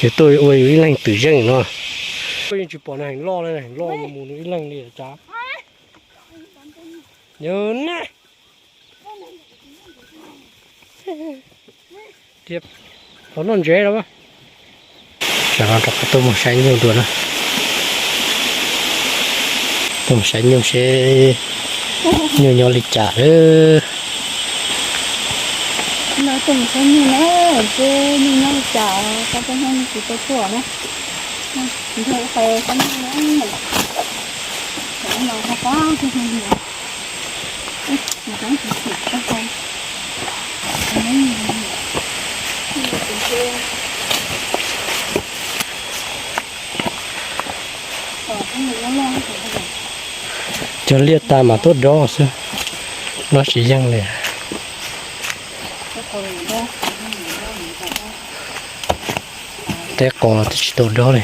Yus tuaj ua yus ib leeg twm zeej no. Yeej tsis pom nws heev loj li, heev loj mus nws ib leeg li cas. Yog na. Qhov noj ntsev los. Tsam no rov qab tuaj mus saib nyuj dua na. Tuaj mus saib nyuj seb nyuj nyob li cas lawm. Tuaj mus saib nyuj na, seb nyuj nyob li cas, koj tuaj nyob nyuj tsis tau tuaj na. Nrog ib qho saib nyuj na. Cog liaj tas mas tuaj dob xwb, dob tsis yeej li. Teb qos twb tsis tau dob li.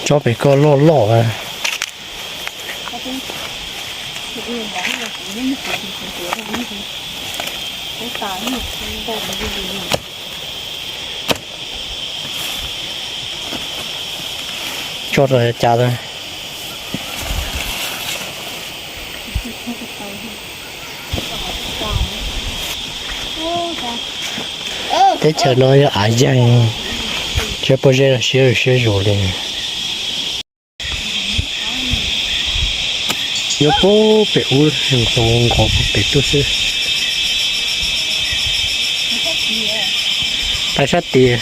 Tsob pem koj loj loj. Tso rau cas tau. Teb chaws no yog av yaig, tsis paub zeb los siab siab zus li. Nyob puag pem ub, nqos puag pem tuaj xwb. Pais sab tid.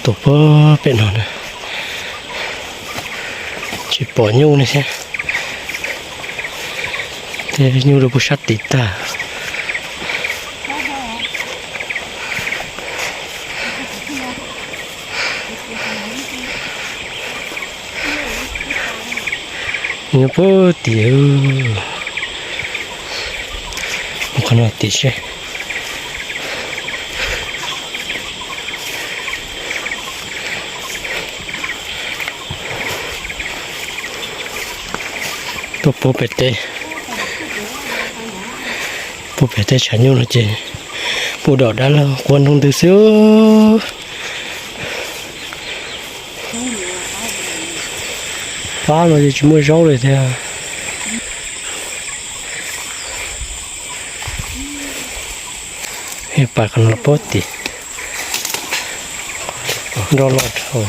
Tuaj puag pem no na, tsis pom nyuj li thiab. Tej nyuj rau puag sab tid tag. Nyob puag tim, mus qhov no tim seb. Tuaj puag pem teb, puag pem teb tshav nyuj no ces puag dom dab laug quaj nroo ntws xwb. Pab no ces tsis muaj zaub li thiab. Pais qhov no puag tim, nroj loj dhau.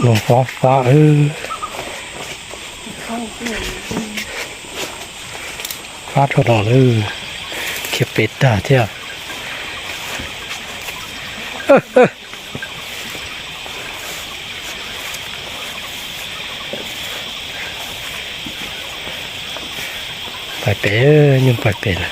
Los fab fab, fab rau no lawm, khiav pem tag thiab. Pais pem, nyuj pais pem lawm.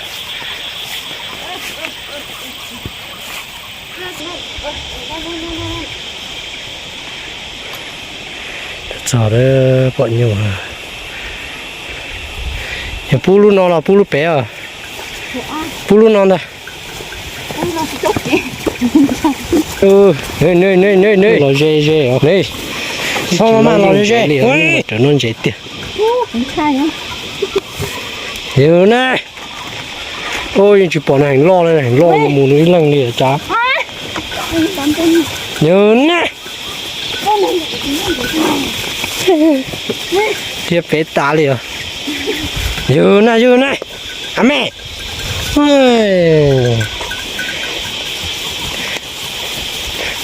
Txog lawm, pom nyuj. Yog pub lub no los pub lub pem os? Pub lub no ntag. Los ze ze, txhob maj los ze ze. Raws noj ntsev tiag. Yog na. Yeej tsis pom na, heev loj li, heev loj mus ib leeg li cas. Yog na. Thiab pem tas li os. Yog na, yog na. A me.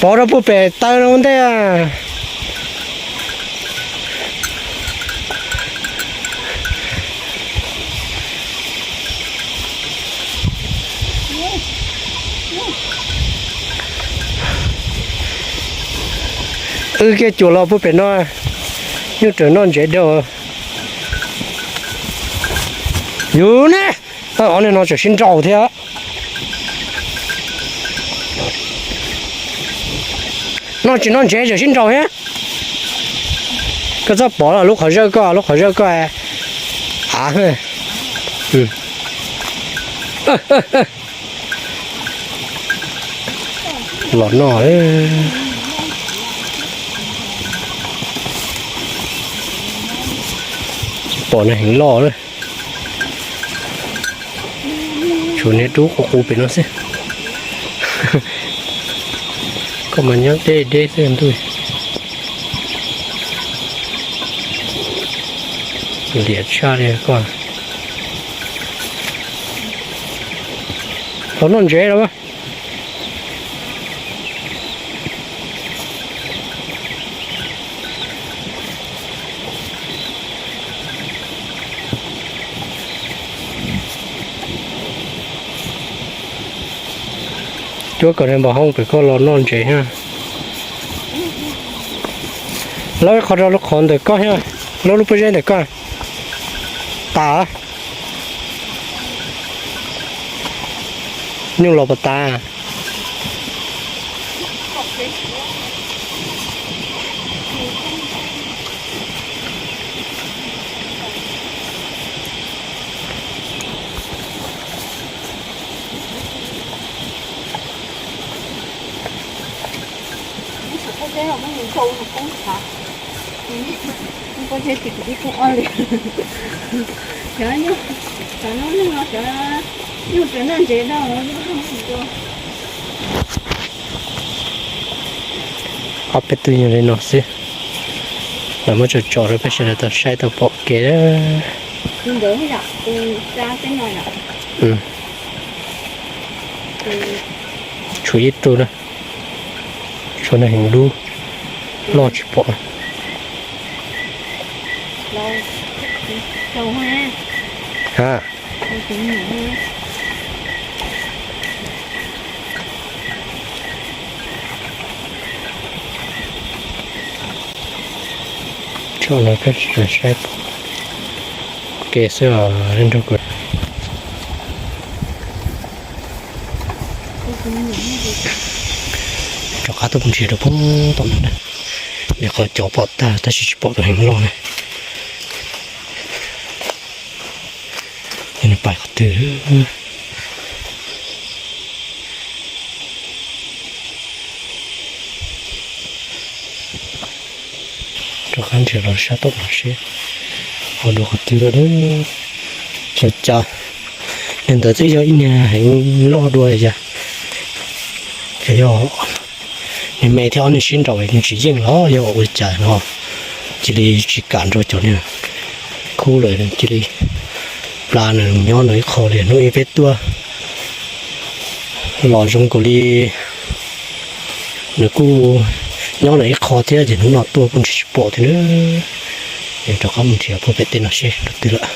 Pov rau puag pem taw no ua ntej. Wb kiag cuam los puag pem no, nyuj raws noj ntsev dau. Yus ne, ob niag no tseem sib nraus thiab. Noj tsis noj ntsev tseem sib nraus thiab. Koj txhob pov lub qhov zawj koj, lub qhov zawj koj av. Los noj. Tsis pom na, heev loj na. Tshuav niag dub qus qus pem no xwb. Koj mas nyob deb deb xwb ntuj. Liam tshaj li koj. Los noj ntsev los. Cuab kom nws npam hooj pem koj los noj ntsev thiab. Laub ib qho rau lub qhov ntawm koj thiab, laub lub pob zeb ntawm koj. Tas. Nyuj los puas tas? Ob peb tug nyuj li no xwb, lawv muab tso tso rau peb sawv daws tau saib tau pom kev. Tshuav ib tug na, tshuav na heev dub, loj tsis pom. Ha. Tso no peb saib pom kev xwb os nraug. Rov qab tuaj mus nrhiav rau pem tom no na. Nws qhov cov pom tag tab sis tsis pom tus heev loj na. Yog nws pais qhov twg. Rov qab nrhiav los sab tom no seb ho dua qhov twg lawm. Cas cas niag ntawd twb yog ib niag heev loj dua yog. Ces yog niag me thiab ob niag sib nraus nws tsis yeej los yog ua cas no. Cia li tsis kam nrog cov niag khub lawm, cia li pla nws nyob nws ib qho li. Hnub ib peb tuaj los zoo nkaus li nws kuj nyob nws ib qho thiab, ces hnub no tuaj kuj nrhiav tsis pom thiab na. Rov qab mus nrhiav puag pem tej no seb dua twg lawm.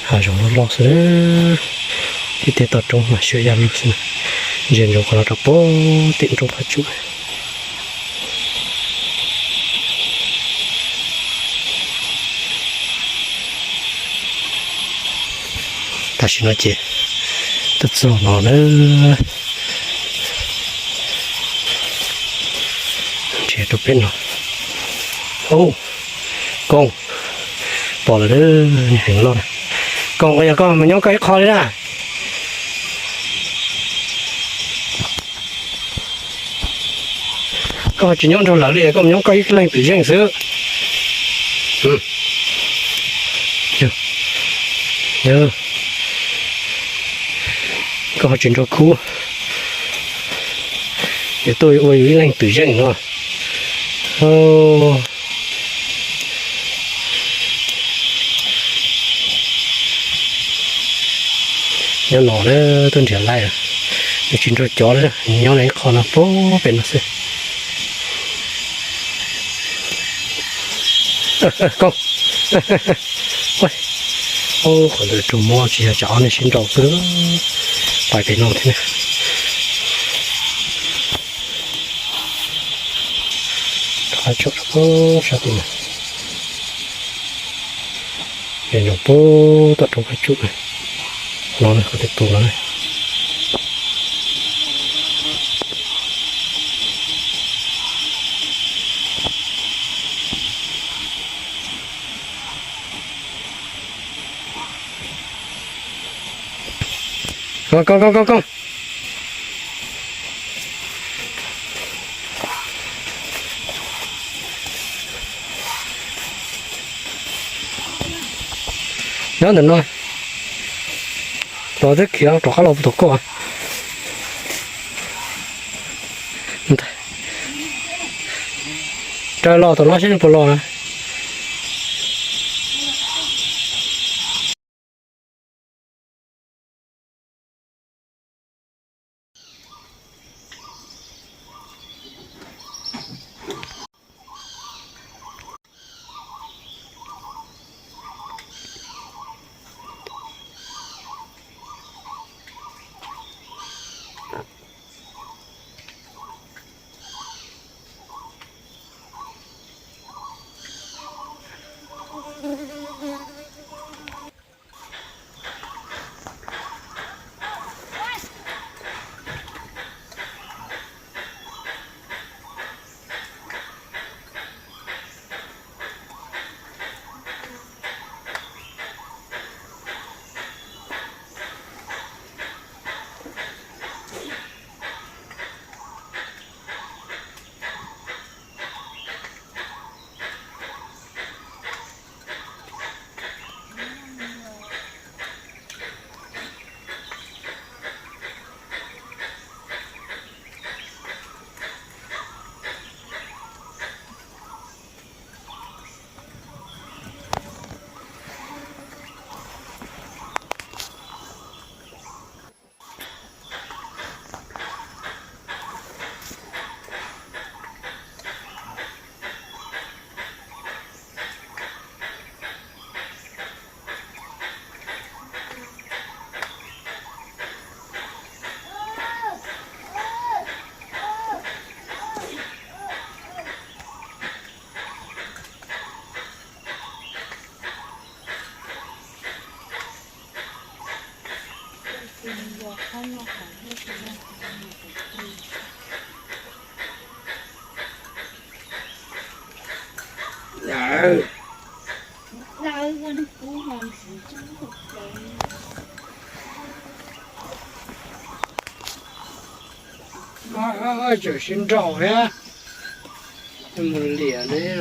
Hav zoov loj loj xwb, ib teg toj roob mas siab ya lug xwb. Ntsia ntsoov qhov no rau puag tim nroog Phaj Tsum. Tam sim no ces twb txog no na. Nrhiav rau pem no. Au, Koob, pom lawm, heev loj na. Koob, yog koj mus nyob koj ib qho li na. Koj tsis nyob nrog lawv li, koj mus nyob koj ib leeg twm zeej xwb. Koj ho tsis nrog khub, yuav tuaj ua yus ib leeg twm zeej no. Nyob no na, tuaj nrhiav laij, nws tsis nrog cov, nyob nws ib qho no puag pem no xwb. Koj, qhov ntawd raug mob tsis yog tsam ob neeg sib nrau xwb, pais pem no thiab. Rov qab tsom rau sab tim no, nyob puag tom roob Phaj Tsum no, qhov twg tus no. Koj, koj, koj, koj, koj. Nyob ntawm no, los twb khiav rov qab los puag tom koj. Raws los tom no seb nws puas los. Tseem sib nraus thiab, mus liam ne.